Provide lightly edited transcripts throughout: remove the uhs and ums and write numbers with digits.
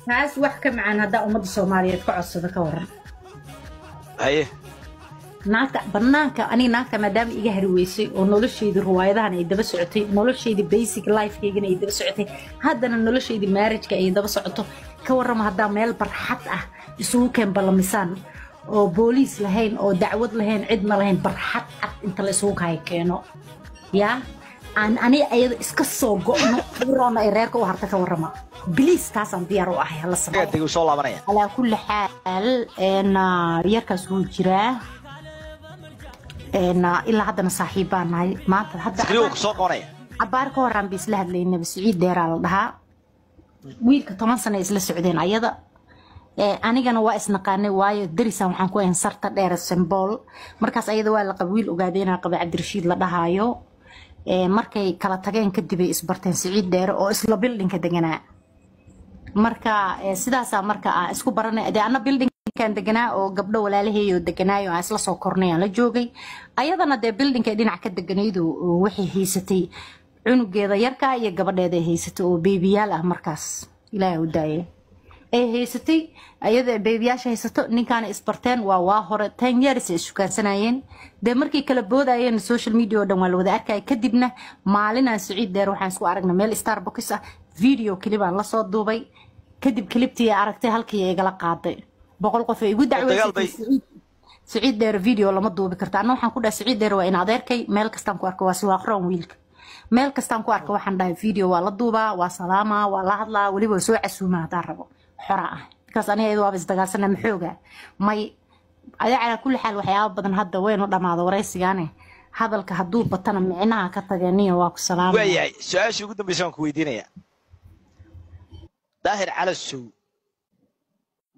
Taas wax ka macaan haddaa ummadda Soomaaliyeed ka codsado, ka waran? Haye. Naagta banaanka, aniga naagta maadaama iga hari weysay oo noloshaydi ruwaayadahan ay daba socotay, noloshaydi basic lifekeygana ay daba socotay, haddana noloshaydi marriageka ay daba socoto, ka warrama haddaa meel barxad ah isugu keen ballamisaan oo booliis lahayn oo dacwad lahayn, cidna lahayn, barxad cad inta la isugu kahay keeno, yaa aan aniga ayada iska soo go'no, roona ay reerka u harta, ka warrama please? Taasaan diyaar u ahay, hala sameeyo. Deg soo laabanaya. Calaa kulli xaal, yarkaas wuu jiraa ilaa haddana, saaxiib baan nahay maanta hadda. Sikriyo ku soo qabanaya. Cabaar ka horaan ba isla hadlaynaba. Siciid Dheeraa la dhahaa wiilka. 10 sano isla socdeen ayada. Anigana waa isnaqaanay, waayo darisan waxaan ku ahayn sarta dheer Sembool. Markaas ayada waa la qaba, wiil ogaadeenaa qaba, Cabdirashiid la dhahaayo. Markay kala tageen kadib ay isbarteen Siciid Dheere oo isla buildingka deganaa. Marka sidaasaa marka aan isku baranay. Dee anna buildingkan deganaa oo gabdho walaalaheeyo deganaayo aan isla soo kornay aan la joogay. Ayadana dee buildingkay dhinac ka deganaydu, waxay haysatay cunugeeda yarka iyo gabadheeda ay haysatay oo beebiyaal ah. Markaas Ilaahay u daayay ay haysatay ayada beebiyaasha haysato. Ninkaana isbarteen waa hore, 10 years ay ishukaansanayeen. Dee markay kala boodayeen social media oo dhan waa la wada arkaya. Kadibna maalinaan Siciid Dheer waxaan isku aragnay meel Starbucks ah. Video clipaan lasoo duubay. Kadib cliptii ay aragtay halkii ay igala qaaday, 100 qof ay igu dacweysatay, Siciid Dheer video lama duubi karta. Anna waxaan ku dhahay, Siciid Dheer waa in adeerkay, meel kastaan ku arko waa siwaaqroon wiilka, meel kastaan ku arko waxaan dhahay video waa la duubaa, waa salaamaa, waa la hadlaa, weliba waa soo casuumaa haddaan rabo, xora ah, because aniga iyada waaba isdagaalsana maxooga may adaa. Calaa kulli xaal, waxyaaba badan hadda waynu dhamaado waraysigaane. Hadalka hadduu batana micnaha ka tageeniyo. Waa ku salaamaya. Waayahay, su-aashii ugu dambaysa waan ku weydiinayaa. Daahir Calasow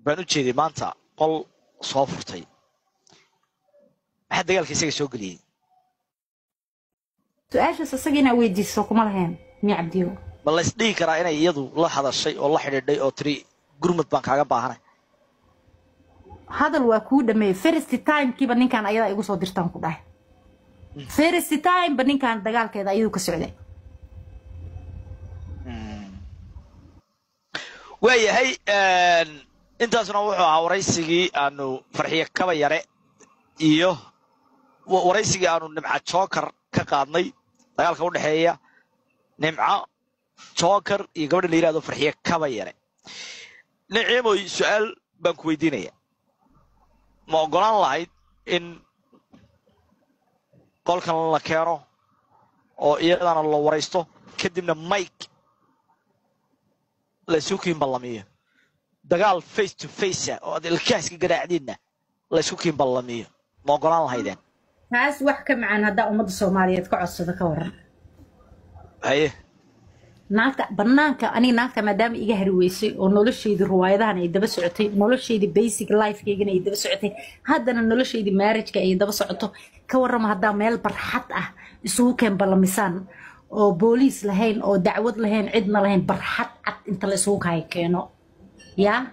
baan u jeeday maanta qol soo furtay. Maxaa dagaalka isaga soo geliyey? Su-aashaas isaga inaa weydiiso kuma lahayn miya, Cabdiyo? Ma la isdhihi karaa inay iyadu la hadashay oo la xidhiidhay oo tiri gurmud baan kaaga baahanay? Hadal waa kuu dhameeyey. First timekiiba ninkaan ayadaa igu soo dirtaan ku dhahay. First time ba ninkaan dagaalkeeda ayadu ka socday. Waayahay, intaasna wuxuu ahaa waraysigii aanu Farxiyo Kaba Yare iyo waraysigii aanu Nimco Joker ka qaadnay, dagaalka u dhexeeya Nimco Joker iyo gabadha la yidhahdo Farxiyo Kaba Yare. Niciimoy, su-aal baan ku weydiinaya. Ma oggolaan lahayd in qolkan la keeno oo iyadana la waraysto, kadibna mike la isu kiin ballamiyo, dagaal face to face ah oo aad ilkaha iska garaacdiinna la isku kiin ballamiyo? Ma oggolaan lahaydeen? Taas wax ka macaan haddaa ummadda Soomaaliyeed ka codsado, ka waran? Haye. Naagta banaanka, aniga naagta maadaama iga hari weysay oo noloshaydi ruwaayadahan ay daba socotay, noloshaydi basic lifekeygana ay daba socotay, haddana noloshaydi marriageka ay daba socoto, ka warrama haddaa meel barxad ah isugu keen ballamisaan oo booliis lahayn oo dacwad lahayn, cidna lahayn, barxad cad inta la isugu kahay keeno, yaa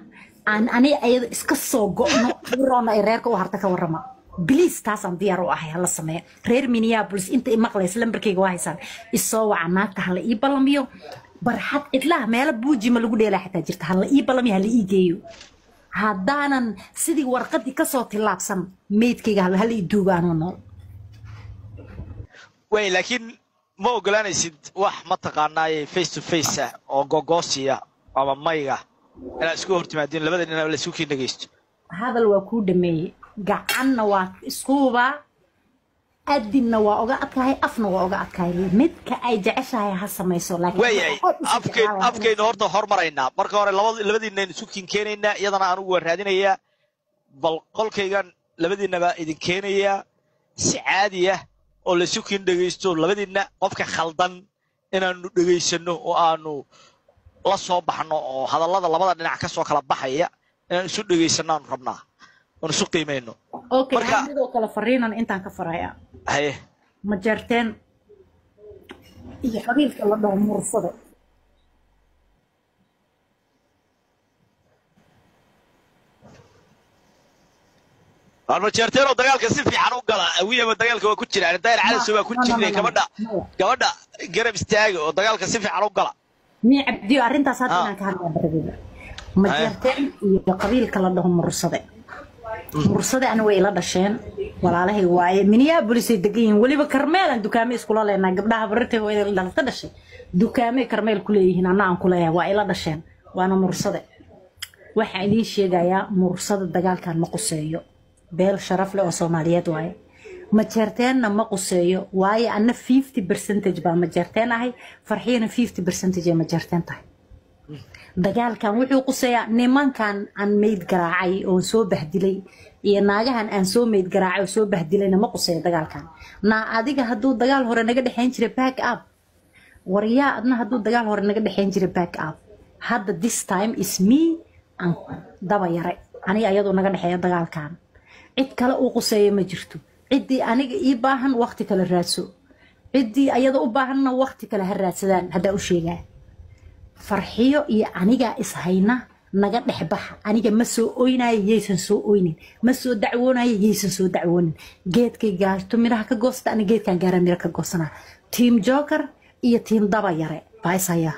aan aniga ayada iska soo go'no, roona ay reerka u harta, ka warrama please? Taasaan diyaar u ahay, hala sameeyo. Reer Minneapolis inta i maqlaysa, lambarkayga waa haysaan, isoo waca. Naagta hala ii ballamiyo barxad cidlaha, meelo buujima lagu dheelaa xataa jirta, hala ii ballamiyo, hala ii geeyo. Haddaanan sidii warqadii kasoo tillaabsan, meydkayga hala ii duugo anoo nool. Way, laakiin ma ogolaanaysid wax mataqaanaaye face to face ah oo gogoosiya ama mayga inaad isku hortimaadiin, labada dhinac la isku kiin dhegeysto? Hadal waa kuu dhameeyey. Gacanna waa iskuubaa, adinna waa oga adkahay, afna waa oga adkahay. Midka ay jeceshahay ha samayso, laakiin waayahay. waxaan aad u sii afkeyn jeclaan lahaa afkaynu horta hormaraynaa. Marka hore labadiinaynu isu kiin keenaynaa, iyadana anigu waan raadinayaa. Bal qolkaygan labadiinaba idin keenayaa si caadi ah oo la isu kiin dhegeysto labadiinna, qofka khaldan inaanu dhegaysano oo aanu la soo baxno, oo hadallada labada dhinac ka soo kala baxaya inaan isu dhegaysano aanu rabnaa oon isu qiimayno. Okay. Marka hal midoo kale fariinan intaan ka faraya. Haye. Ma jeerteen iyo qabiilka la dhaho Mursade. Waan majeerteen oo dagaalka si fiican u gala. Awiyaba dagaalka waa ku jiraan, Daayir Ma Calasow waa ku no, no, no, jirnay. No, gabadha maya. Gabadha garab istaaga oo dagaalka si fiican u gala. Mii, Cabdiyo, arrintaas hadda ah inaan ka hadlaa barabida. Majeerteen iyo qabiilka la dhaho Mursade. Mursade ana way ila dhasheen, walaalahay waaye. Minneapolis ay degan yihiin, weliba Karmeelan dukaame iskula leenahay. Gabdhaha barirtay hooyada la dhalata dhashay dukaamey Karmeel ku leeyihiin, anna aan ku leeyahay. Waa ila dhasheen, waana Mursade. Waxaan idiin sheegayaa, Mursada dagaalkan ma quseeyo. Beel sharaf leh oo Soomaaliyeed waaye. Majeerteenna ma quseeyo, waayo anna 50% baa Majeerteen ahay, Farxiyana 50% ay Majeerteen tahay. Dagaalkan wuxuu quseeyaa nimankan aan meyd garaacay oon soo bahdilay iyo naagahan aan soo meyd garaacay oo soo bahdilayna ma quseeyo dagaalkan. Naa adiga hadduu dagaal hore naga dhexayn jiray, back up. Waryaa, adna hadduu dagaal hore naga dhexayn jiray, back up. Hadda this time is me and Daba Yare, aniga ayadoo naga dhexeeya dagaalkan. Cid kale uu quseeyo ma jirto. Ciddii aniga ii baahan waqti kale raadso, ciddii ayada u baahanna waqti kale ha raadsadaan. Haddaa u sheegaa, Farxiyo iyo anigaa ishayna, naga dhex baxa. Aniga ma soo oynayo, yaysan soo oynin. Ma soo dacwoonayo, yaysan soo dacwoonin. Geedkay gaarto midhaha ka goosta, aniga geedkan gaara miro ka goosanaa. Team Joker iyo team Daba Yare baa is hayaa,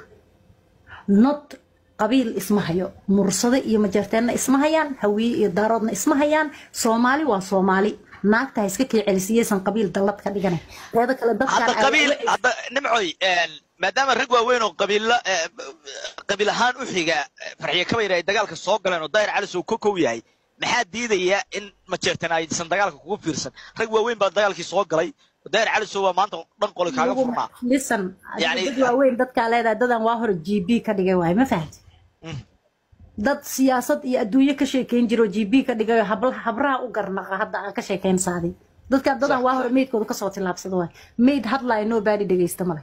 not qabiil isma hayo. Mursade iyo Majeerteenna isma hayaan, Hawiye iyo Daaroodna isma hayaan. Soomaali waa Soomaali. Naagta ha iska kii celisiyaysan qabiil dallad ka dhiganay. Teeda kale dadkan Hadda qabiil hadda, Nimcoy, maadaama rag waaweyn oo qabiilla qabiil ahaan u xiga Farxiyo Kabayr ay dagaalka soo galeen oo Daahir Cali uu ka kow yahay, maxaa diidaya in Majeerteen aysan dagaalka kugu fiirsan? Rag waaweyn baa dagaalkii soo galay. Daahir Cali Sow baa maanta dhan qoli kaaga furnaa. Listen. Dad waaweyn dadkaa leedahay, dadan waa hore GB ka dhigay waaye, ma fahamti? Dad siyaasad iyo adduunyo ka sheekeyn jiro GB ka dhigayo, habraha u garnaqa hadda aan ka sheekeyn saadi. Dadka dadan waa hore meydkooda kasoo tillaabsada waay. Meyd hadlaayo nobody dhegeysta male.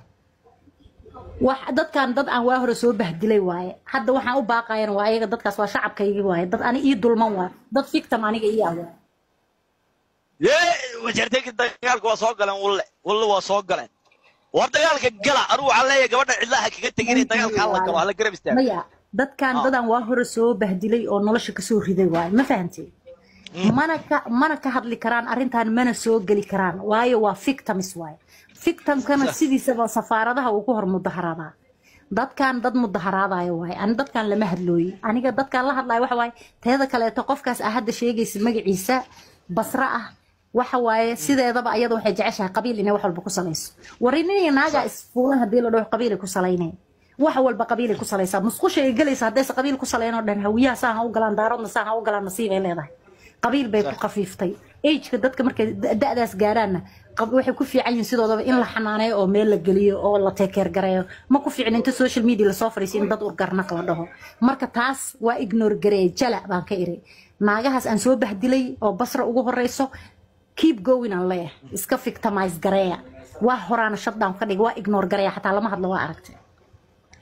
Wax dadkan dad aan waa hore soo bahdilay waaye. Hadda waxaan u baaqayana waa ayaga. Dadkaas waa shacabkaygii waaye, dad ani ii dulman waaye, dad victim aniga ii ah waaye. Yee, Majeerteenkii dagaalka waa soo galeen. Wulle wulle, waa soo galeen. War dagaalka gala. Anigu waxaan leeyahay, gabadha cidlaha kaga tegin, dagaalka hala galo, hala garab istaago. Maya, dadkan dadan waa hore soo bahdilay oo nolosha kasoo riday waaye, ma fahantay? Mana ka hadli karaan arrintan, mana soo geli karaan, waayo waa victims waaye. Victimkana sidiisaba safaaradaha uu ku hor mudaharaadaa. Dadkan dad mudaharaadaya waaye. Ani dadkan lama hadlooyi, aniga dadkan la hadlayo waxa waaye. Teeda kaleeto, qofkaas aa hadda sheegaysa magaciisa Basra ah, waxa waaye sideedaba ayada waxay jeceshahay qabiil inay wax walba ku salayso. Warinaya naagaa isfuulan haddii la dhaho qabiilay ku salaynay, wax walba qabiilay ku salaysaa. Musqusha ay gelaysa haddaysa qabiil ku salayn oo dhan, Hawiyaha saan ha u galaan, Daaroodna saan ha u galaan, nasiibay leedahay. Qabiil bay ku khafiiftay. Ageka dadka markay da'daas gaaraanna waxay ku fiican yihiin sidoodaba in la xanaaneeyo oo meel la geliyo oo la take care gareeyo. Ma ku fiicin inta social media lasoo fadhiiso in dad urgarnaq la dhaho. Marka taas waa ignore gareey, jala baan ka iri. Naagahaas aan soo bahdilay oo Basra ugu horeyso, keep going aan leeyahay. Iska victimize gareeya. Waa horaana shutdown ka dhig, waa ignore gareeya, xataa lama hadlo. Waa aragtay,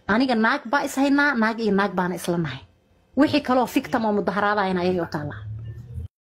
aniga naag baa is haynaa, naag iyo naag baana isla nahay. Wixii kaloo victim oo mudaharaadayana ayagay u taallaa.